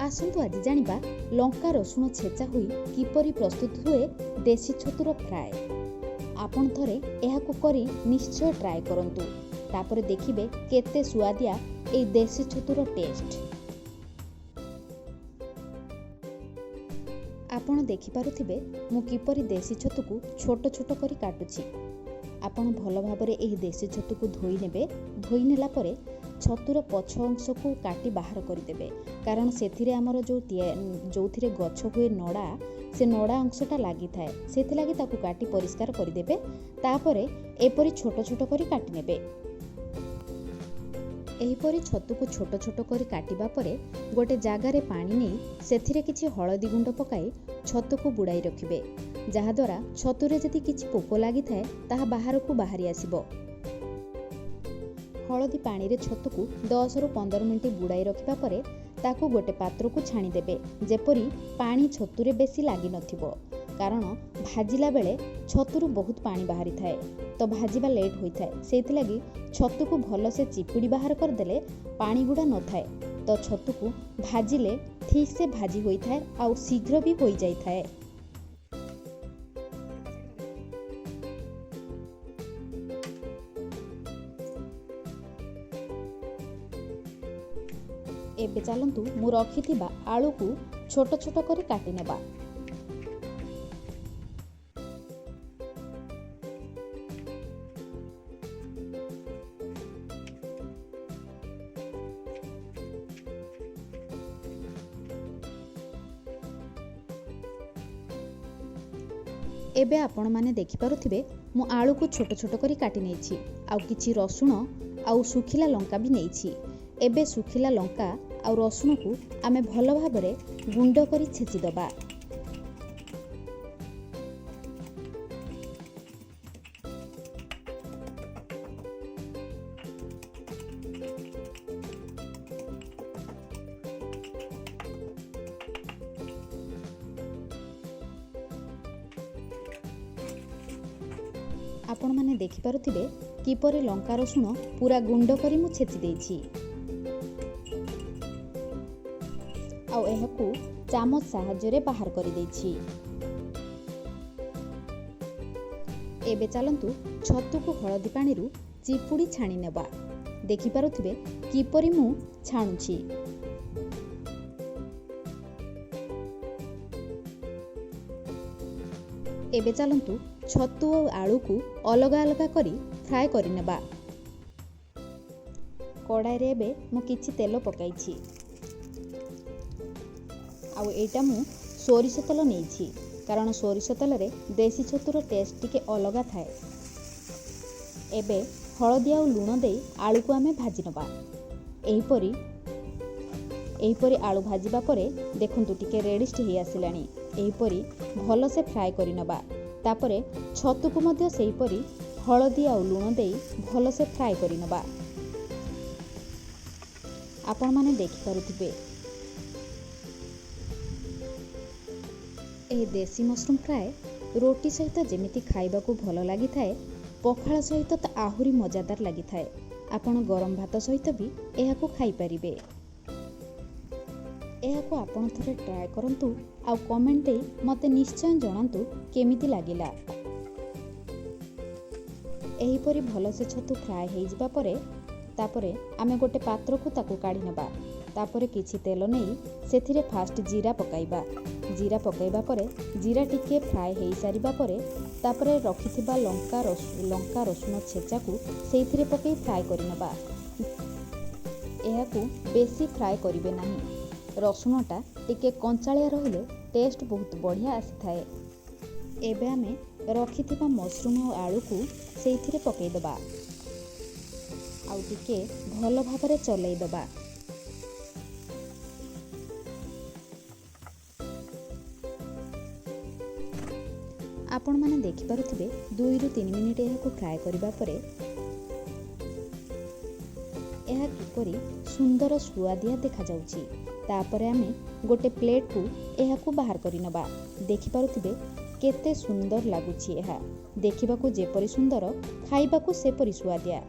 ଆସନ୍ତୁ ଆଜି ଜାଣିବା ଲଙ୍କା ରସୁଣ ଛେଚା ହୋଇ କିପରି ପ୍ରସ୍ତୁତ ହୁଏ ଦେଶୀ ଛତୁର ଫ୍ରାଏ। ଆପଣ ଥରେ ଏହାକୁ କରି ନିଶ୍ଚୟ ଟ୍ରାଏ କରନ୍ତୁ, ତାପରେ ଦେଖିବେ କେତେ ସୁଆଦିଆ ଏଇ ଦେଶୀ ଛତୁର ଟେଷ୍ଟ। ଆପଣ ଦେଖିପାରୁଥିବେ ମୁଁ କିପରି ଦେଶୀ ଛତୁକୁ ଛୋଟ ଛୋଟ କରି କାଟୁଛି। ଆପଣ ଭଲ ଭାବରେ ଏହି ଦେଶୀ ଛତୁକୁ ଧୋଇ ନେବେ। ଧୋଇ ନେଲା ପରେ ଛତୁର ପଛ ଅଂଶକୁ କାଟି ବାହାର କରିଦେବେ, କାରଣ ସେଥିରେ ଆମର ଯେଉଁଥିରେ ଗଛ ହୁଏ ନଡ଼ା, ସେ ନଡ଼ା ଅଂଶଟା ଲାଗିଥାଏ। ସେଥିଲାଗି ତାକୁ କାଟି ପରିଷ୍କାର କରିଦେବେ। ତାପରେ ଏପରି ଛୋଟ ଛୋଟ କରି କାଟି ନେବେ। ଏହିପରି ଛତୁକୁ ଛୋଟ ଛୋଟ କରି କାଟିବା ପରେ ଗୋଟେ ଜାଗାରେ ପାଣି ନେଇ ସେଥିରେ କିଛି ହଳଦୀ ଗୁଣ୍ଡ ପକାଇ ଛତୁକୁ ବୁଡ଼ାଇ ରଖିବେ, ଯାହାଦ୍ୱାରା ଛତୁରେ ଯଦି କିଛି ପୋକ ଲାଗିଥାଏ ତାହା ବାହାରକୁ ବାହାରି ଆସିବ। ହଳଦୀ ପାଣିରେ ଛତୁକୁ 10ରୁ 15 ମିନିଟ୍ ବୁଡ଼ାଇ ରଖିବା ପରେ ତାକୁ ଗୋଟେ ପାତ୍ରକୁ ଛାଣିଦେବେ, ଯେପରି ପାଣି ଛତୁରେ ବେଶୀ ଲାଗିନଥିବ, କାରଣ ଭାଜିଲା ବେଳେ ଛତୁରୁ ବହୁତ ପାଣି ବାହାରିଥାଏ, ତ ଭାଜିବା ଲେଟ୍ ହୋଇଥାଏ। ସେଇଥିଲାଗି ଛତୁକୁ ଭଲସେ ଚିପୁଡ଼ି ବାହାର କରିଦେଲେ ପାଣି ଗୁଡ଼ା ନଥାଏ, ତ ଛତୁକୁ ଭାଜିଲେ ଠିକ୍ସେ ଭାଜି ହୋଇଥାଏ ଆଉ ଶୀଘ୍ର ବି ହୋଇଯାଇଥାଏ। ଏବେ ଚାଲନ୍ତୁ ମୁଁ ରଖିଥିବା ଆଳୁକୁ ଛୋଟ ଛୋଟ କରି କାଟି ନେବା। ଏବେ ଆପଣମାନେ ଦେଖିପାରୁଥିବେ ମୁଁ ଆଳୁକୁ ଛୋଟ ଛୋଟ କରି କାଟି ନେଇଛି, ଆଉ କିଛି ରସୁଣ ଆଉ ଶୁଖିଲା ଲଙ୍କା ବି ନେଇଛି। ଏବେ ଶୁଖିଲା ଲଙ୍କା ଆଉ ରସୁଣକୁ ଆମେ ଭଲ ଭାବରେ ଗୁଣ୍ଡ କରି ଛେଚିଦେବା। ଆପଣମାନେ ଦେଖିପାରୁଥିବେ କିପରି ଲଙ୍କା ରସୁଣ ପୁରା ଗୁଣ୍ଡ କରି ମୁଁ ଛେଚି ଦେଇଛି, ଆଉ ଏହାକୁ ଚାମଚ ସାହାଯ୍ୟରେ ବାହାର କରିଦେଇଛି। ଏବେ ଚାଲନ୍ତୁ ଛତୁକୁ ହଳଦୀ ପାଣିରୁ ଚିପୁଡ଼ି ଛାଣି ନେବା। ଦେଖିପାରୁଥିବେ କିପରି ମୁଁ ଛାଣୁଛି। ଏବେ ଚାଲନ୍ତୁ ଛତୁ ଆଉ ଆଳୁକୁ ଅଲଗା ଅଲଗା କରି ଫ୍ରାଏ କରିନେବା। କଡ଼ାଇରେ ଏବେ ମୁଁ କିଛି ତେଲ ପକାଇଛି, ଆଉ ଏଇଟା ମୁଁ ସୋରିଷ ତେଲ ନେଇଛି, କାରଣ ସୋରିଷ ତେଲରେ ଦେଶୀ ଛତୁର ଟେଷ୍ଟ ଟିକେ ଅଲଗା ଥାଏ। ଏବେ ହଳଦୀ ଆଉ ଲୁଣ ଦେଇ ଆଳୁକୁ ଆମେ ଭାଜି ନେବା। ଏହିପରି ଆଳୁ ଭାଜିବା ପରେ ଦେଖନ୍ତୁ ଟିକେ ରେଡ଼ିଷ୍ଟ ହେଇ ଆସିଲାଣି। ଏହିପରି ଭଲସେ ଫ୍ରାଏ କରିନେବା। ତାପରେ ଛତୁକୁ ମଧ୍ୟ ସେହିପରି ହଳଦୀ ଆଉ ଲୁଣ ଦେଇ ଭଲସେ ଫ୍ରାଏ କରିନେବା। ଆପଣମାନେ ଦେଖିପାରୁଥିବେ ଏହି ଦେଶୀ ମସରୁମ୍ ଫ୍ରାଏ ରୋଟି ସହିତ ଯେମିତି ଖାଇବାକୁ ଭଲ ଲାଗିଥାଏ, ପଖାଳ ସହିତ ତ ଆହୁରି ମଜାଦାର ଲାଗିଥାଏ। ଆପଣ ଗରମ ଭାତ ସହିତ ବି ଏହାକୁ ଖାଇପାରିବେ। ଏହାକୁ ଆପଣ ଥରେ ଟ୍ରାଏ କରନ୍ତୁ ଆଉ କମେଣ୍ଟ ଦେଇ ମୋତେ ନିଶ୍ଚୟ ଜଣାନ୍ତୁ କେମିତି ଲାଗିଲା। ଏହିପରି ଭଲସେ ଛତୁ ଫ୍ରାଏ ହେଇଯିବା ପରେ ତାପରେ ଆମେ ଗୋଟେ ପାତ୍ରକୁ ତାକୁ କାଢ଼ି ନେବା। ତାପରେ କିଛି ତେଲ ନେଇ ସେଥିରେ ଫାଷ୍ଟ ଜିରା ପକାଇବା। ଜିରା ପକାଇବା ପରେ ଜିରା ଟିକେ ଫ୍ରାଏ ହେଇସାରିବା ପରେ ତାପରେ ରଖିଥିବା ଲଙ୍କା ରସୁଣ ଛେଚାକୁ ସେଇଥିରେ ପକାଇ ଫ୍ରାଏ କରିନେବା। ଏହାକୁ ବେଶୀ ଫ୍ରାଏ କରିବେ ନାହିଁ, ରସୁଣଟା ଟିକେ କଞ୍ଚାଳିଆ ରହିଲେ ଟେଷ୍ଟ ବହୁତ ବଢ଼ିଆ ଆସିଥାଏ। ଏବେ ଆମେ ରଖିଥିବା ମସରୁମ୍ ଆଉ ଆଳୁକୁ ସେଇଥିରେ ପକାଇଦେବା ଆଉ ଟିକେ ଭଲ ଭାବରେ ଚଲେଇଦେବା। ଆପଣମାନେ ଦେଖିପାରୁଥିବେ 2ରୁ 3 ମିନିଟ୍ ଏହାକୁ ଫ୍ରାଏ କରିବା ପରେ ଏହା କିପରି ସୁନ୍ଦର ସୁଆଦିଆ ଦେଖାଯାଉଛି। ତାପରେ ଆମେ ଗୋଟେ ପ୍ଲେଟ୍କୁ ଏହାକୁ ବାହାର କରିନେବା। ଦେଖିପାରୁଥିବେ କେତେ ସୁନ୍ଦର ଲାଗୁଛି ଏହା। ଦେଖିବାକୁ ଯେପରି ସୁନ୍ଦର, ଖାଇବାକୁ ସେପରି ସୁଆଦିଆ।